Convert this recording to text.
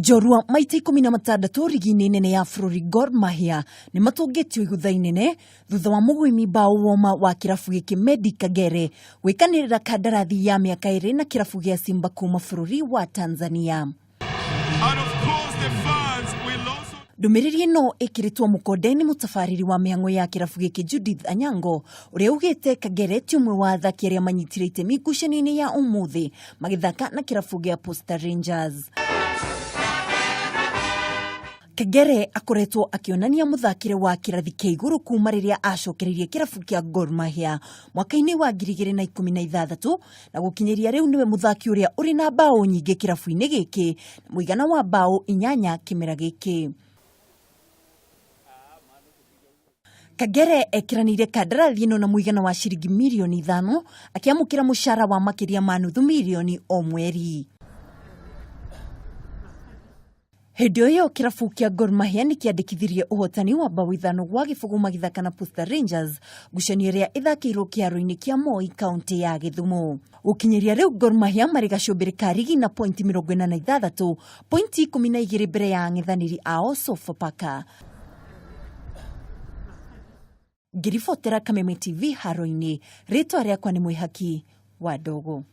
Njorua maita 16 rigi-inĩ nene ya bũrũri Gor Mahia nĩ matũngĩtio igũtha inene thutha wa mũgũimi mbaũ woma wa kĩrabu gĩkĩ Meddie Kagere gwĩkanĩrĩra kandarathi ya mĩaka ĩrĩ na kĩrabu gĩa Simba kuma bũrũri wa Tanzania. Ndũmĩrĩri ĩno ĩkĩrĩtwo mũkonde nĩ mũtabarĩri wa mĩhang'o ya kĩrabu gĩkĩ Judith Anyango ũrĩa ugĩte Kagere ti ũmwe wa athaki arĩa manyitire itemi ngucanio-inĩ ya ũmũthĩ magĩthaka na kĩrabu gĩa Posta Rangers. Kagere akoretwo akĩonania mũthakĩre wa kĩrathi kĩa igũrũ kuma rĩrĩa acokereirie kĩrabu kĩa Gor Mahia mwaka-inĩ wa 2016 na gũkinyĩria rĩu nĩwe mũthaki ũrĩa ũrĩ na mbaũ nyingĩ kĩrabu-inĩ gĩkĩ na mũigana wa mbaũ 8 kĩmera gĩkĩ. Kagere ekĩranĩire kandarathi ĩno na mũigana wa ciringi mirioni 5 akĩamũkĩra mũcara wa makĩria ma nuthu mirioni o mweri. Hĩndĩ o ĩyo kĩrabu kĩa Gor Mahia nĩ kĩandĩkithirie ũhotani wa mbaũ 5-0 magĩthaka na Posta Rangers ngucanio ĩrĩa ĩthakĩirwo kĩharo-inĩ kĩa Moi kaũntĩ ya Gĩthumo. Gũkinyĩria rĩu Gor Mahia marĩ gacũmbĩrĩ ka rigi na pointi 46, pointi 12 mbere ya ang'ethanĩri ao Sofapaka. Ngĩribotera Kameme TV haro-inĩ, rĩtwa rĩakwa nĩ Mwĩhaki wa Ndogo.